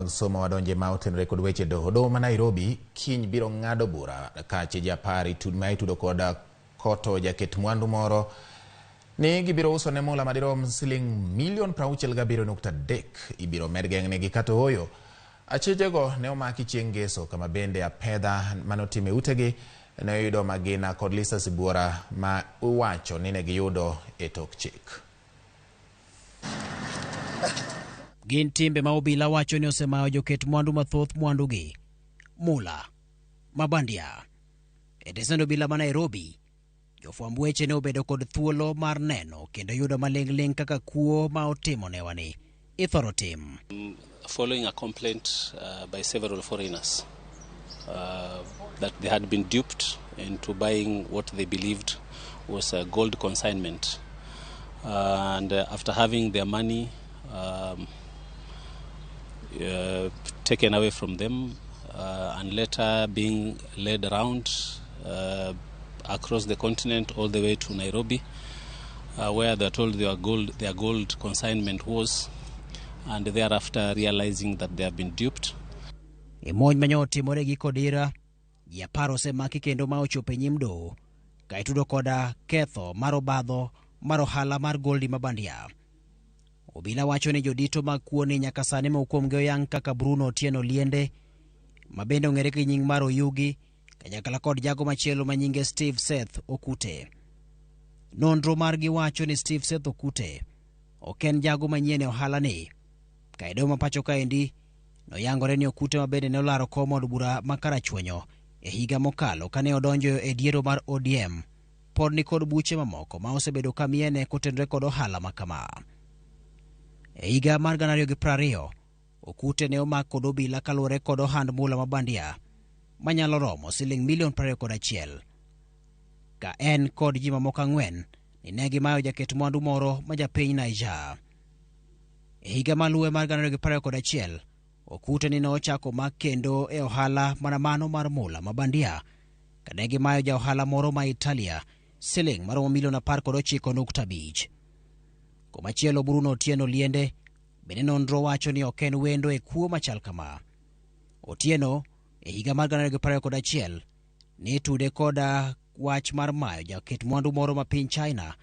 somo wadonje ma otenore kod weche doho. Doho ma Nairobi kiny biro ng'ado bura ka achije apar ma itudo kod koto jaket mwandu moro ni gibiro uso ne mula madirom siling milion 67.3 ibiro med geng'negi kata ooyo. Achijego ne omaki chieng' ngeso kama bende apedha manotime utegi ne oyudo magina kod lisasi buora ma iwacho ni ne giyudo e tok chik. Gin timbe ma obila wacho ni osemayo joket mwandu mathoth mwandugi. Mula, mabandia. E tesend obila ma Nairobi, jofwamb weche ne obedo kod thuolo mar neno kendo yudo maling'ling' kaka kuo ma otimo newani ithoro tim. Following a complaint by several foreigners that they had been duped into buying what they believed was a gold consignment. And after having their money taken away from them and later being led around across the continent all the way to Nairobi, where they are told their gold consignment was, and thereafter realizing that they have been duped. E monj manyo otimore gi Kodira, ji 10 osemaki kendo ma ochopo e nyim doho ka itudo koda ketho mar obadho mar ohala mar goldi mabandia. Obila wacho ni jodito mag kuo ni nyaka sani moko kuomgi oyang kaka Bruno Otieno Liende, ma bende ong'ere gi nying mar Oyugi, kanyakla kod jago machielo ma nyinge Steve Seth Okute. Nonro margi wacho ni Steve Seth Okute ok en jago manyien e ohala ni. Ka e doho ma pacho kaendi, noyangore ni Okute ma bende ne olaro kom od bura ma Karachuonyo e higa mokalo kane odonjo e diero mar ODM pod nikod buche mamoko ma osebedo ka miene kotenore kod ohala ma kama. E higa mar 2020, Okute ne omak kod obila kaluwore kod ohand mula ma bandia manyalo romo siling milion 21. Ka en kod ji mamoko 4 ni ne gimayo jaket mwandu moro ma japiny Niger. E higa maluwe mar 2021, Okute ni nochako mak kendo e ohala mana mano mar mula ma bandia kane gimayo ja ohala moro ma Italia siling maromo milion 19.5. Komachielo Bruno Otieno Liende bende nonro wacho ni ok en wendo e kuo machal kama. Otieno e higa mar 2021 ne tude koda wach mar mayo jaket mwandu moro ma piny China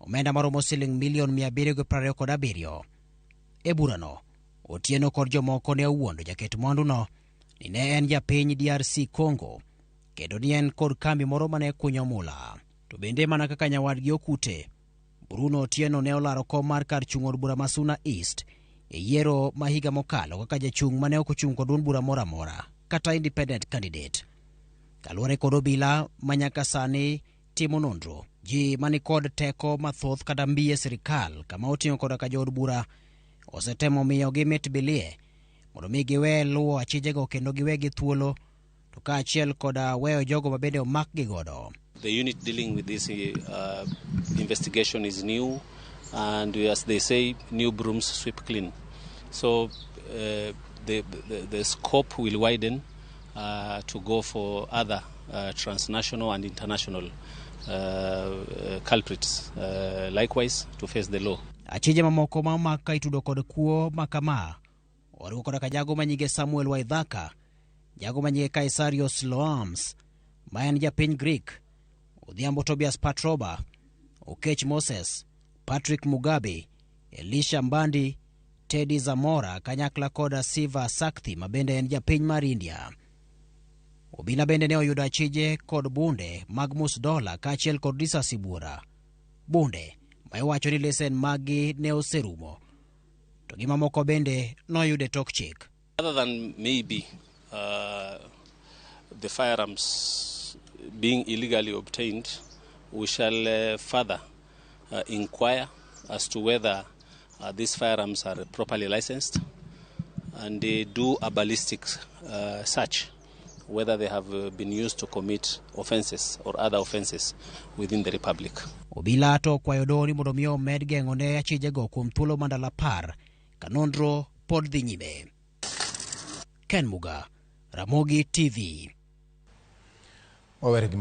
omenda maromo siling milion 727. E burano, Otieno kod jomoko ne owuondo jaket mwanduno ni ne en japiny DRC Congo kendo ni en kod kambi moro mane kunyo mula. To bende mana kaka nyawadgi Okute, Bruno Otieno ne olaro kom mar kar chung' od bura ma Suna East e yiero ma higa mokalo kaka jachung' mane ok ochung' kod duond bura moro amora kata independent candidate. Kaluwore kod obila ma nyaka sani timo nonro, ji manikod teko mathoth kata mbi e sirikal kama oting'o koda ka jood bura osetemo miyogi mit bilie mondo mi giwe luwo achijego kendo giwegi thuolo to kaachiel koda weyo jogo ma bende omakgi godo. The unit dealing with this investigation is new, and as they say, new brooms sweep clean. So the scope will widen to go for other transnational and international culprits, likewise to face the law. Achije mamoko ma omak ka itudo kod kuo ma kama oriwo koda ka jago manyinge Samuel Waithaka, jago manyinge Kaisarios Loams ma en japiny Greek, Odhiambo Tobias Patroba, Okech Moses, Patrick Mugabe, Elisha Mbandi, Teddy Zamora kanyakla koda Siva Sakthi ma bende en japiny mar India. Obila bende ne oyudo achije kod bunde mag mus dola kaachiel kod risasi buora. Bunde ma iwacho ni lesen maggi ne oserumo to gi mamoko bende noyud e tok chik. Other than maybe the firearms being illegally obtained, we shall further inquire as to whether these firearms are properly licensed and do a ballistic search whether they have been used to commit offenses or other offenses within the Republic. Obila to okwayo doho ni mondo mi omed geng'o ne achijego kuom thuolo mar ndalo 10 ka nonro pod dhi nyime. Ken Muga, Ramogi TV. Wawere gi